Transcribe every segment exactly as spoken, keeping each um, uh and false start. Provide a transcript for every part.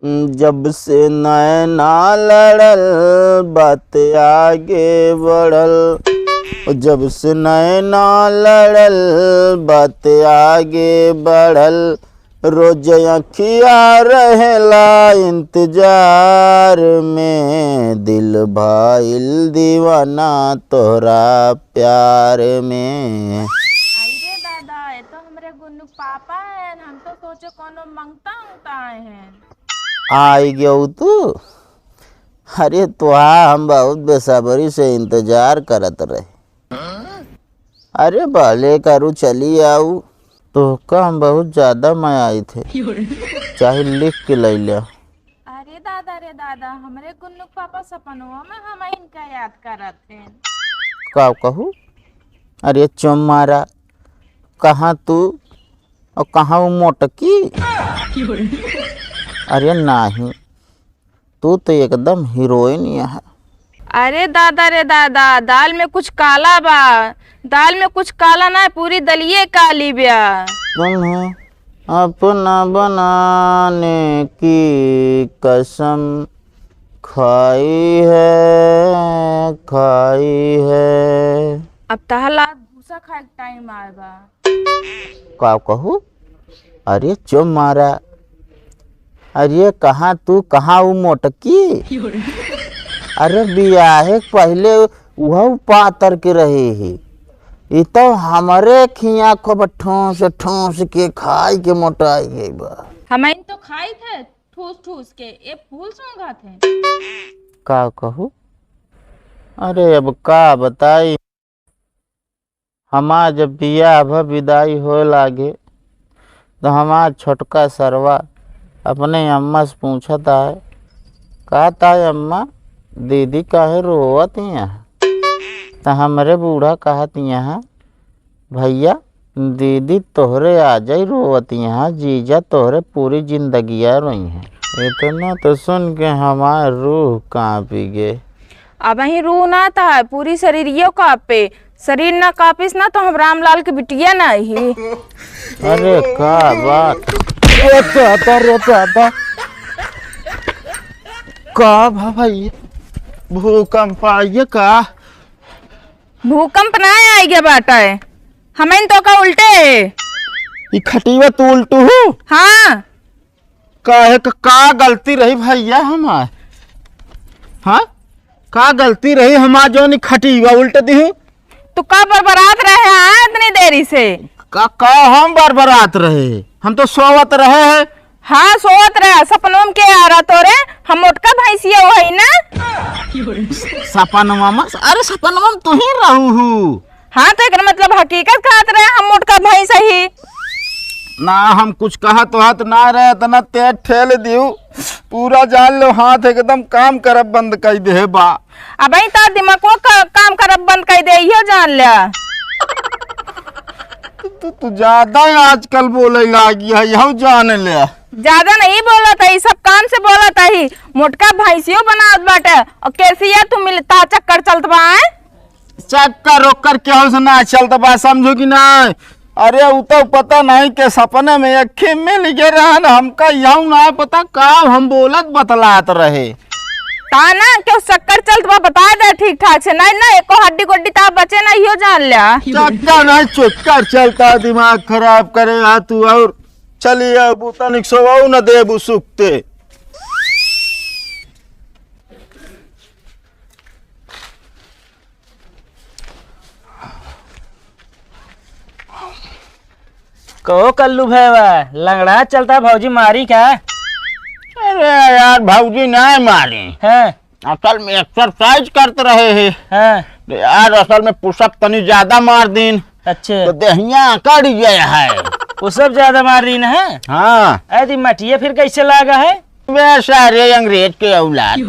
जब से नैना लड़ल, बात आगे बढ़ल। जब से नैना लड़ल, बात आगे बढ़ल। रोज अखिया रहेला इंतजार में, दिल भइल दीवाना तोहरा प्यार में। अरे दादा, ये तो हमरे गुन्नू पापा हैं, हम तो सोचे कोनो मंगता उंगता आए हैं। आई गयो तू? अरे तोहार हम बहुत बेसब्री से इंतजार करत रहे। अरे भले करू चली आऊ, तोहका हम बहुत ज्यादा मयाइत है, चाहे लिख के लइ ले। अरे दादा रे दादा, हमरे गुन्नू पापा सपनवा में हम इनका याद करत हैं। का कहू? अरे चुम मारा, कहाँ तू और कहाँ वो मोटकी? अरे नाही, तू तो एकदम हीरोइन यहाँ। अरे दादा रे दादा, दाल में कुछ काला बा। दाल में कुछ काला ना, पूरी दलिये काली बा। तुम्हें अपना बनाने की कसम खाई है, खाई है। अब तहला भूसा खाए के टाइम आए बा। का कहू? अरे चुप मारा। अरे कहाँ तू, कहाँ उ मोटकी? अरे बियाहे के पहिले उहउ पातर के रहे ही। ई तो हमरे खिया खूब ठूस ठूस के खाई के मोटाई गई बा। हमइन तो खाई थे ठूस ठूस के, ए फूल सूंघत है। का कहू? अरे अब का बताई, हमार जब बियाह भ विदाई होए लागे, तो हमार छोटका सरवा अपने अम्मा से पूछत आए, कहत आए, "अम्मा, दीदी काहे रोवत हैं?" तो हमरे बूढ़ा कहत हैं, "भैया, दीदी तोहरे आजइ रोवत हैं, जीजा तोहरे पूरी जिंदगिया रोई हैं।" इतना तो सुन के हमार रूह कांपी गे। अबहीं रूह ना था, पूरी शरीरियो कांपे। शरीर ना कांपिस ना तो हम रामलाल के बिटिया ना ही। अरे का बात। रे दादा, रे दादा। का भा भाई, भूकंप आइए का? भूकंप ना आइगे बाटे, हमइन तो का उल्टे है। ई खटिया तू उल्टू हूँ? हाँ। काहे क-, का गलती रही भैया हमार? हाँ, का गलती रही हमार, जौन ई खटिया उल्ट दिहू? तू का बरबरात रहे हाँ इतनी देरी से? का, का हम बरबरात रहे? हम तो सोवत रहे हैं। हाँ, सोवत रहे। सपनों में के आ रहा तोरे? हम मोटका भैंसिया वही ना। सपनवा में? अरे सपनवा में तू ही रहू हूँ। हाँ, तो एकर मतलब हकीकत कहत रहे हम मोटका भैंस ही। ना, हम कुछ कहत वहत ना रहे, इतना तेज ठेल दियो, पूरा जान लो हाथ एकदम काम करब बंद कर दे बा। अबे तो दिमागो का काम करब बंद कर दे, इहो जान ले। तू, तू, तू ज्यादा ही आजकल बोले लागी है, यहू जान ले। ज्यादा नहीं बोलत है, ई सब काम से बोलत है। मोटका भैंसियो बनावत बाटे, और कैसिया तू मिलता चक्कर चलत बा, हैं? चक्कर ओक्कर केहू से ना चलत बा, समझू कि ना? अरे, उ तो पता नहीं के सपने में एक मिल गए रहन, हमका यहू ना पता का हम बोलत बतलात रहे। ता ना, केहू चक्कर चलत बा, बता दे ठीक ठाक से, नहीं ना, एको हड्डी गोड्डी ता बचे ना, इहो जान ल्या। चक्कर नहीं, चक्कर चलता, दिमाग खराब करे आ तू, और चलिए, अब तनिक सोवाऊ न देबू सुखते। कहो कल्लू भैया, लंगड़ा चलता भौजी मारी का? अरे यार, भौजी ना मारी। हैं? असल में exercise करत रहे हैं। हैं। तो यार, असल में push-up तनी ज्यादा मार दीन। अच्छे। तो देहिया अकड़ गया है। Push-up ज्यादा मार दीन है? हाँ। अरे, मटिया फिर कैसे लागा है? बे सारे अंग्रेज के औलाद।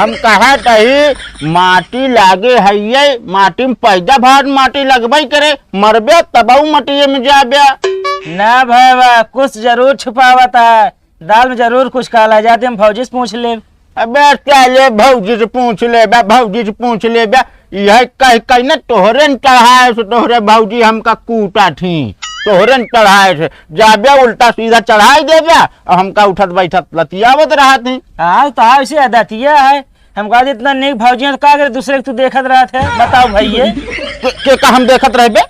हम कहा तही माटी लागे है ये, माटी में पैदा भार माटी लगबई करे, मरबे तबऊ मटिये में जाबे। ना भाई, कुछ जरूर छुपावत है, दाल में जरूर कुछ काला जाते, हम भौजी से पूछ लेब। अबे साले भौजी से पूछ लेबे, भौजी से पूछ लेबे, यह कह कह न तोहरे न चढ़ाए से तोहरे भौजी हमका कूटा थी। तोहरे न चढ़ाए थे, जाबे उल्टा सीधा चढ़ाई देबे, और हमका उठत बैठत लतियावत रहत ही। हाँ, तो हाँ, इसे आदतिया है। हम कहा, इतना नेक भौजी है, तो का करे दूसरे के तू देखत रहत है? बताओ भाई, ये के, के का हम देखत रहबे?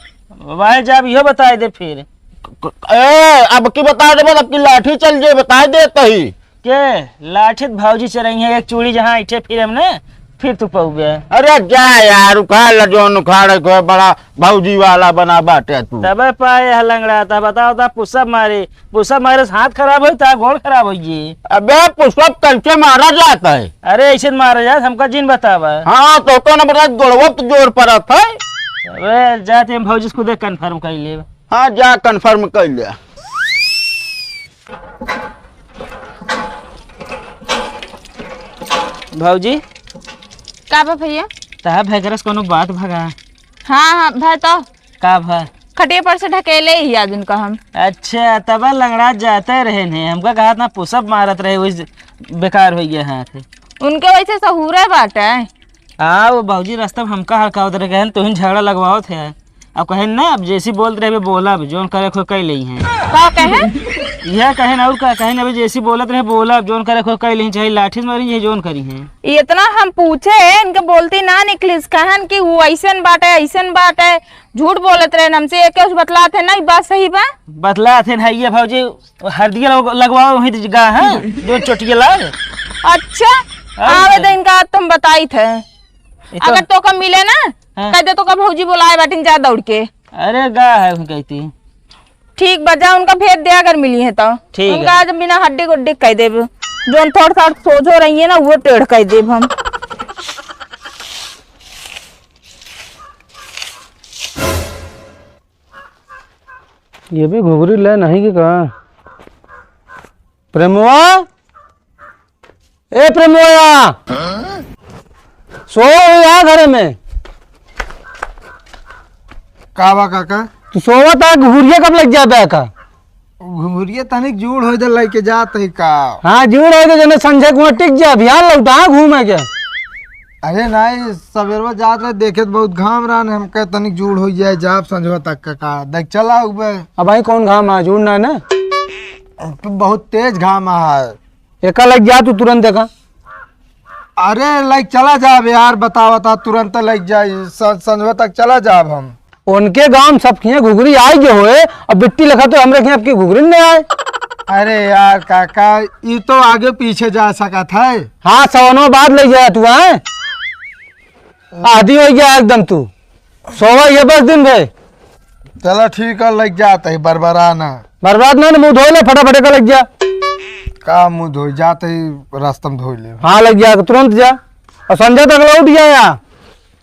भाई, जब इहो बताए दे फिर। क-, क-, ए, अब की बता देबे, अब की लाठी चल जाए, बताए देत ही। के लाठी त भौजी चरई है, एक चूड़ी जहाँ ऐठे फिर हमने, फिर तू पउबे। अरे जा यार, उखाड़ ल जौन उखाड़े को, बड़ा भौजी वाला बना बाटे तू। तबे पाए है लंगड़ा, त बताओ, त पुशअप मारे, पुशअप मारे से हाथ खराब होई, त गोड़ खराब होई जी। अबे पुशअप कैसे मारा जाता है? अरे ऐसे न मारा जात, हमका जिन बतावा। हाँ, तो को ना बता, गोड़वा तो जोर पड़त है। अबे जाते हम भौजी से खुदे confirm कर लेब। हाँ, जा confirm कर ले। भौजी। का बा भैया? तहा भैकरस कोनो बात भगा? हाँ, हाँ, भा तो। का भा? खटिया पर से ढकेले ही आज उनका हम। अच्छा, तब लंगड़ा जाते रहे ने, हमका कहा था पुशअप मारत रहे, वही बेकार हो गया हाथ। उनके वैसे सहूरे बाटे। हाँ, वो भौजी रास्ता में हमका हड़कावत रहे, कहन तुहिन झगड़ा लगवावत है। अब कहन ना, अब जैसी बोलत रहे बोला, अब जौन करे खो कह लेई हैं। का कहे? यह कहन और का कहन, अभी जैसी बोलत रहे बोला, अब जौन करे खो कह लेई, चाहे लाठी से मारी, चाहे जौन करी हैं। इतना हम पूछे, इनके बोलती ना निकलिस, कहन कि वो ऐसन बाटे, ऐसन बाटे, झूठ बोलत रहे हमसे, एक कुछ बतलात है ना, ई बात सही बा? बतलात है ना, ये भौजी हरदिया लग-, लगवाओ वहीं जगह है, जो चोटिया लाग। अच्छा, और आवे का? तो इनका तुम बताई थे। ये तो अगर तोका मिले ना, हाँ। कह दे तोका भौजी बुलाए बाटिन, जा दौड़ के। अरे गा है वहीं कहती। ठीक बा, जा उनका भेज दे अगर मिली है तो। ठीक उनका है। आज बिना हड्डी गुड्डी कह देब, जोन थोड़ थोड़ सोझो रही है ना, वो टेढ़ कह देब हम। ये भी घुघरी ले नहीं कि का? प्रेमवा, ए प्रेमवा, सो या घरे में। का बा काका? तू सोवत है, घुघुरिया कब लग जाबे का? घुघुरिया तनिक जूड़ होई दे, लइके जात ही का? हाँ, जूड़ होई दे, जने संझे कुआं टिक जा, अभियान लौटा, हाँ, घूमे के। अरे नाई, सबेरवा जात रहे, देखे त बहुत घाम रहन, हम कहे तनिक जूड़ होई जाए, जाब संझवा तक का, का, देख चला उबे। अब भाई कौन घाम है, जूड़ ना है ना? बहुत तेज घाम है। एका लग जा तू तुरंत एका। अरे, लइके चला जाब यार, बतावा ता, तुरंत लइके जाई, स-, संझवा तक चला जाब हम। उनके गांव में सबके हियां घुघरी आई गए होए, अब बिट्टी लेखा तो हमरे हियां आपकी घुघरी नहीं आए। अरे यार काका, ई तो आगे पीछे जा सकत है। हाँ, सवनो बाद ले जाए तू, हैं? आदि हो गया एकदम तू। सोवा ये बस दिन भर। चला ठीक है, लग जात ही, बरबरा ना। बर्बाद ना, मुंह धोई ले, फटाफट का लग जा। का मुंह धोई, जात ही रास्ता में धोई ले। हाँ, लग जा, तुरंत जा। और संझा तक लौट जा यहाँ।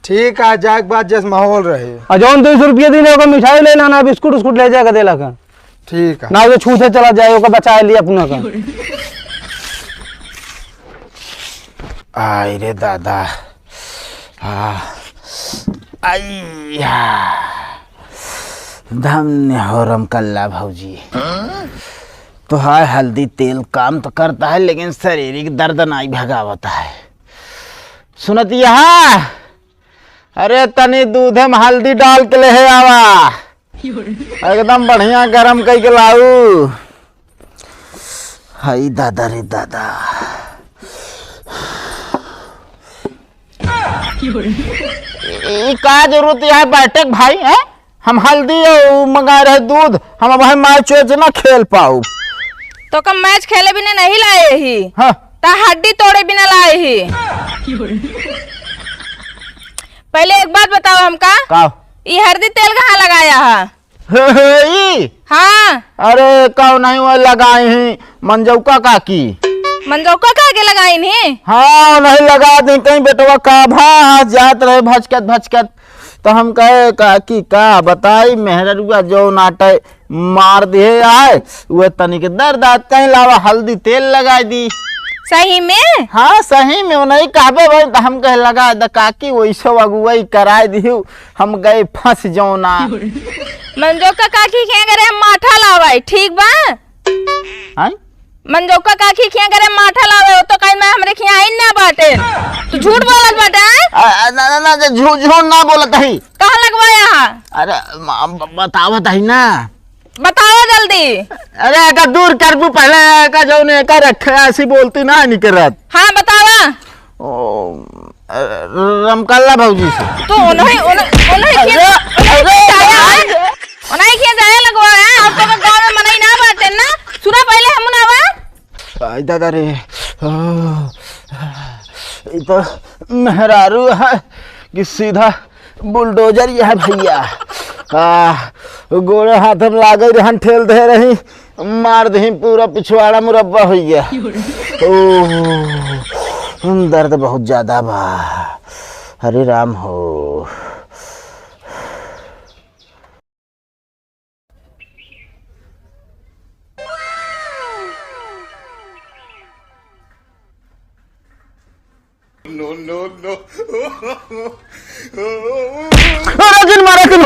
ठीक है, जाए के बाद जैसे माहौल रहे। और जौन दो सौ रुपया दिन है, ओकर मिठाई ले लाना, बिस्कुट उस्कुट ले जाके दे लाके। ठीक है। ना वो छूछे चला जाए, ओकर बचा लिया अपना का। आई रे दादा। आ, आई, आ। धन्य हो रमकल्ला भौजी। तोहार हल्दी तेल काम तो करता है, लेकिन शारीरिक दर्द नाई भगावता है। सुनत यहा? अरे, तनी दूधे में हल्दी डाल के ले आवा। एकदम बढ़िया गरम कई के लाऊ। हाय दादा रे दादा। ई का जरूरत है बैठक भाई, हैं? हम हल्दी और मंगा रहे दूध, हम अब है मैच वैच ना खेल पाऊ। तो का मैच खेले बिना नहीं लाए ही? हाँ। ता हड्डी तोड़े बिना लाए ही। पहले एक बात बताओ हमका। का? ई हरदी तेल कहाँ लगाया है? हे, हे, ई? हाँ। अरे, कहो नहीं वो लगाई ही मंजौका काकी। मंजौका काकी लगाई नहीं? हाँ, नहीं लगा दी कहीं बेटवा का भा जात रहे भचकत भचकत। तो हम कहे काकी का बताई, मेहररुआ जो नाटे मार दिए आए, उहे तनिक दर्द आत, कहीं लावा हल्दी तेल लगाई दी। सही में? हाँ, सही में, वो नहीं कहबे भाई, तो हम कहे लगा द काकी, वैसे अगुवाई कराई दिहु, हम गए फंस जौना। मंजोका काकी के घरे हम माठा लावाई, ठीक बा? हाँ? मंजोका काकी के घरे माठा लावे, वो तो कहीं मैं हमरे खिया आई ना बाटे। तू झूठ बोलत बाटे, हैं? आ, आ, ना, ना, ना, झूठ, झूठ ना बोलत ही। कहाँ लगवाया है? अरे, मा-, ब-, बतावत ही ना। बतावा जल्दी। अरे, एका दूर करबू पहले, एका जौन एका रखे, ऐसी बोलती ना निकरत। हाँ, बतावा। ओ, अ, रमकल्ला भौजी से। तू उन्हें, उन्हें, उन्हें के, अरे, उन्हें अरे, के जाया है? अरे। उन्हें के जाया लगवा है? अब तो गाँव में मनई ना बाटे ना। सुना पहले हम ना बा। आई दादा रे, आ, ई तो मेहरारू है कि सीधा बुलडोजर ही है भैया। आ, गोड़े हाथ में लागे रहन, ठेल दे रही, मार दही, पूरा पिछवाड़ा मुरब्बा हो गया। ओ, दर्द बहुत ज्यादा बा। हरे राम हो। No, no, no। अरे जिन मारा किन।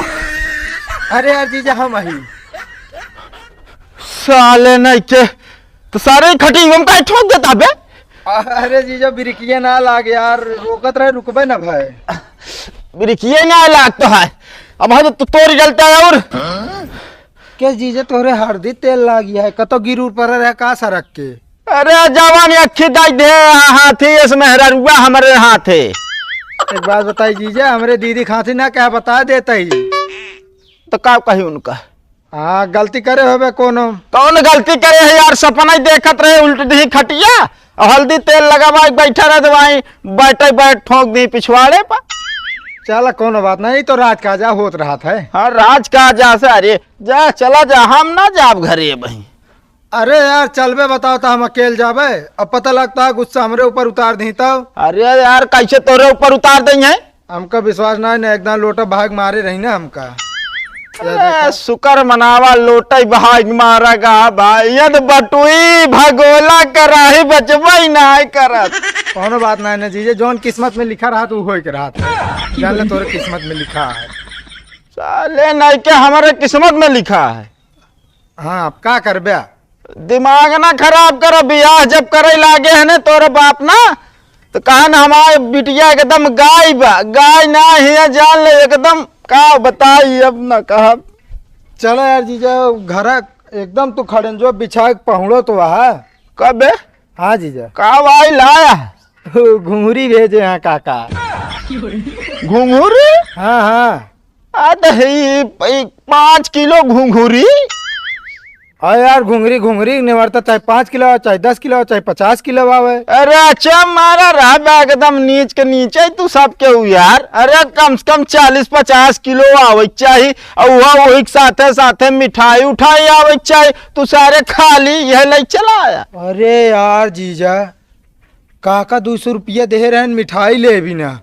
अरे यार जीजा, हम अही। साले नहीं के, तो सारे खटी हम काहे ठोक देता बे? अरे जीजा, ब्रेकिये ना लाग यार, रोकत रहे, रुकबे ना भाई। ब्रेकिये ना लाग तो है, अब हम तो तोरी जलता है और। के जीजा, तोरे हरदी तेल लागी है, कतो गिर उर पर रहे का सड़क के? अरे जवान अक्खी दाई दे, हाथी इस मेहररुआ हमरे हाथे। एक बात बताई जीजा, हमरे दीदी खाती ना क्या बता देता ही। तो का कही उनका? हाँ, गलती करे होबे कोनो। कौन गलती करे है यार, सपना ही देखत रहे, उल्ट दी खटिया और हल्दी तेल लगावा बैठा रहे, तो वहीं बैठे बैठ ठोक दी पिछवाड़े पर। चला, कोनो बात नहीं, तो राज काजा होत रहत है। हाँ, राज काजा से, अरे जा, चला जा, हम ना जाब घरे बही। अरे यार, चलबे बताओ तो हम अकेल जाबे, अब पता लगता है गुस्सा हमरे ऊपर उतार दी तब। अरे यार, कैसे तोरे ऊपर उतार देंगे? हमका विश्वास ना है ना, एकदम लोटा भाग मारे रही ना हमका। अरे, शुक्र मनावा, लोटई भाग मारा गा भाई, ये तो बटुई भगोला कराही बचबई ना करत। कोनो बात ना है ना जीजे, जौन किस्मत में लिखा रहा तो होई के रहा था। जान ले तोरे किस्मत में लिखा है। साले नहीं के हमारे किस्मत में लिखा है। हाँ, अब का करबे? दिमाग ना खराब कर, बियाह जब करे लागे है ने तोरे बाप ना, तो कहा ना हमारे बिटिया एकदम गाय बा, गाय ना है, जान ले एकदम, का बताई अब ना कहब। चलो यार जीजा, घर एकदम तू खड़न जो बिछा के पहुड़ो तो वहा। कबे? हाँ जीजा। का भाई लाया? घुंघरी भेजे हैं काका। घुंघरी? हाँ, हाँ। आ, तो है ई, ई पाँच किलो घुंघुरी। अरे यार, घुंघरी, घुंघरी नेवरता, चाहे पाँच किलो आवे, चाहे दस किलो आवे, चाहे पचास किलो आवे। अरे अच्छा, मारा रहा बा एकदम नीच के नीचे तू सब केहू यार। अरे, कम से कम चालीस पचास किलो आवे चाही, और वह वही के साथे साथे मिठाई उठाई आवे चाही, तू सारे खाली यह ले चला आया। अरे यार जीजा, काका दू सौ रुपया दे रहन मिठाई ले भी ना,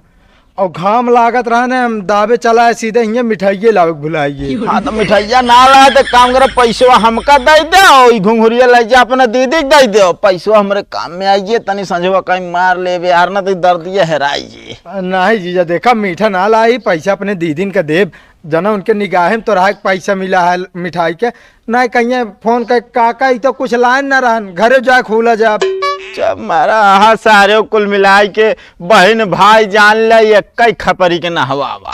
और घाम लागत रहा ना, हम दाबे चला है सीधे हियाँ मिठाइये लावे के भुलाइये। हाँ, तो मिठाइया ना लाए तो काम करे, पैसवा हमका दे दे, और ई घुंघुरिया ले जा अपना दीदी के दे दे, पैसवा हमरे काम में आइये, तनी संझवा कहीं मार लेबे यार, ना तो ई दर्दिया हेराइये। नहीं जीजा, देखा मीठा ना लाई, पैसा अपने दीदिन का देब, जना उनके निगाहे में तो रहा के पैसा मिला है मिठाई के, नहीं कहिए फोन कर, काका, ई तो कुछ लाइन ना रहन, घरे जा खोला जा। जब मारा आहा सारे कुल मिलाई के बहिन भाई जान ले, एक ही खपरी के नहवावा।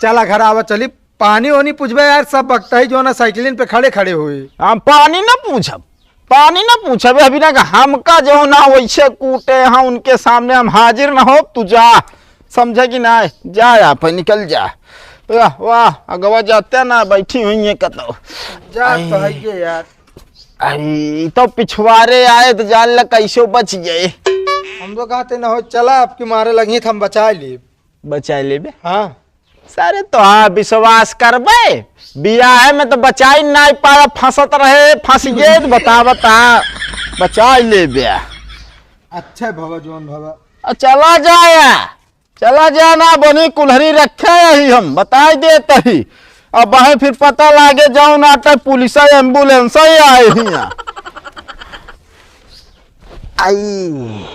चला घर आवा, चली पानी ओनी पूछबे यार, सब बकता ही जो ना साइकिलिन पे खड़े खड़े हुए। हम पानी ना पूछब, पानी ना पूछब, अभी ना हमका जो ना वैसे कूटे हैं उनके सामने हम हाजिर ना हो, तू जा। समझे कि ना? जा आप, निकल जा। वाह, वाह, अगवा जाते ना, बैठी हुई है कतो। जा आई। तो है ये यार। आई, तो पिछवारे आए तो जान ला कैसे बच गए। हम तो कहते ना हो, चला आपकी मारे लगी तो हम बचा लिए। बचा लेबे? हाँ। सारे तो हाँ, विश्वास करबे? बियाहे में तो बचाई नाई पाया, फंसत रहे, फंस गए तो बता, बता, बचाई लेबे। अच्छा भवा, जौन भवा। आ, चला जाया। चला जाना बनी कुल्हरी रखे यही हम बताई देत ही। अब वहीं फिर पता लागे जाओ ना तो पुलिस एम्बुलेंस आए हिया। आई।